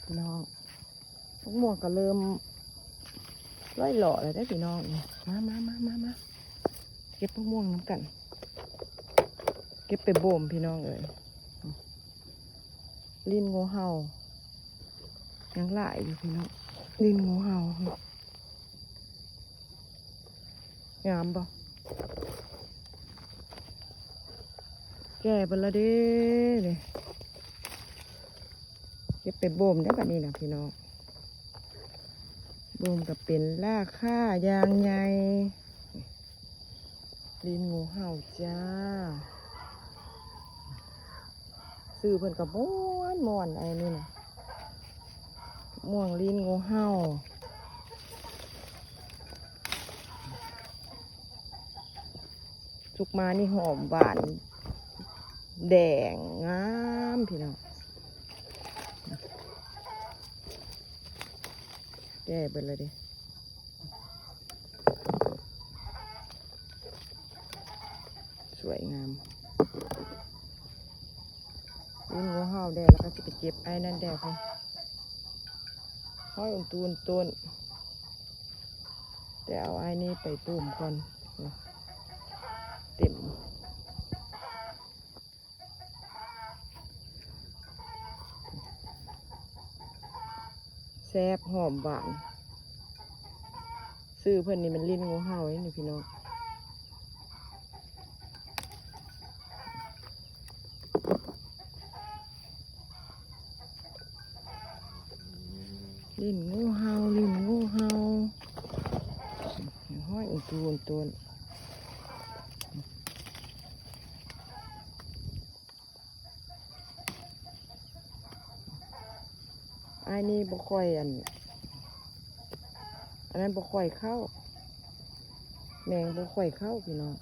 ພີ່ນ້ອງ ໝາກມ່ວງກໍເລີ່ມລ່ອຍຫຼໍ່ແລ້ວເດ້ພີ່ນ້ອງ. ມາ ມາ ມາ ມາ ມາ ເກັບໝາກມ່ວງນຳກັນ ເກັບໄປບົ່ມພີ່ນ້ອງເອີຍ. ລີນງູເຫົ່າຍັງຫຼາຍຢູ່ພີ່ນ້ອງ ລີນງູເຫົ່າ. ງາມບໍ່? ແກ່ເບິດລະເດ້ນີ້ ເກັບໄປບົ່ມໄດ້ບັດນີ້ນະພີ່ນ້ອງ. ບົ່ມກໍເປັນລາຄາຢ່າງໃຫຍ່. ລີນງູເຫົ່າຈ້າ ຊື່ເພິ່ນກໍມ່ວນໆ ອັນນີ້ນະ ໝາກມ່ວງລີນງູເຫົ່າ. ສຸກມານີ້ຫອມຫວານແດງງາມພີ່ນ້ອງ ແກ່ເບິດແລ້ວເດ້. ສວຍງາມ ເຫັນງູເຫົ່າແດ່ ແລ້ວກໍຊິໄປເກັບໄອ້ນັ້ນແດ່ພຸ້ນ ຫອຍອຸນຕູນຕົ້ນ ແຕ່ເອົາໄອ້ນີ້ໄປປຸ້ມກ່ອນ ເຕັມ. ແຊບຫອມຫວານ ຊື່ເພິ່ນນີ້ແມ່ນລີນງູເຫົ່າເດ້ນີ້ພີ່ນ້ອງ ລີນງູເຫົ່າ ລີນງູເຫົ່າ ຫອຍອຸນຕູນຕົ້ນ. ອ້າຍນີ້ບໍ່ຄ່ອຍ ອັນ ອັນນັ້ນບໍ່ຄ່ອຍເຂົ້າ ແມງບໍ່ຄ່ອຍເຂົ້າພີ່ນ້ອງ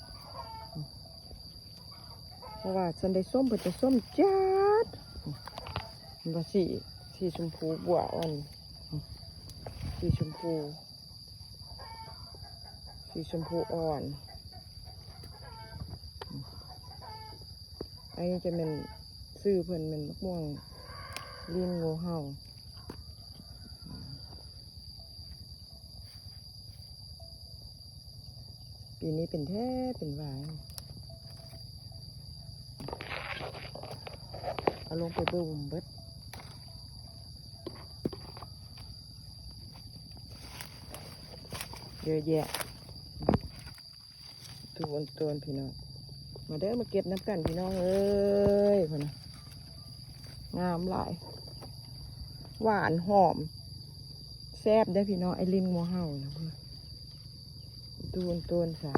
ເພາະວ່າຊັ້ນໄດ້ສົ້ມ ເພິ່ນຈະສົ້ມຈັດ ເຫັນບໍ່ ສີ ສີຊົມພູບົວອ່ອນ ສີຊົມພູ ສີຊົມພູອ່ອນ ອັນນີ້ຈະແມ່ນ ຊື່ເພິ່ນແມ່ນໝາກມ່ວງລີນງູເຫົ່າ ປີນີ້ເປັນແທ້ເປັນຫວາ ເອົາລົງໄປບົ່ມເບິດ ເຍອະແຍະ ທຸກຄົນ ພີ່ນ້ອງ ມາເດີ ມາເກັບນຳກັນພີ່ນ້ອງເອີຍ ພຸ້ນນະ ງາມຫຼາຍ ຫວານຫອມ ແຊບເດ້ພີ່ນ້ອງ ໄອ້ລີນງູເຫົ່ານະ ທຸກຄົນ ສາ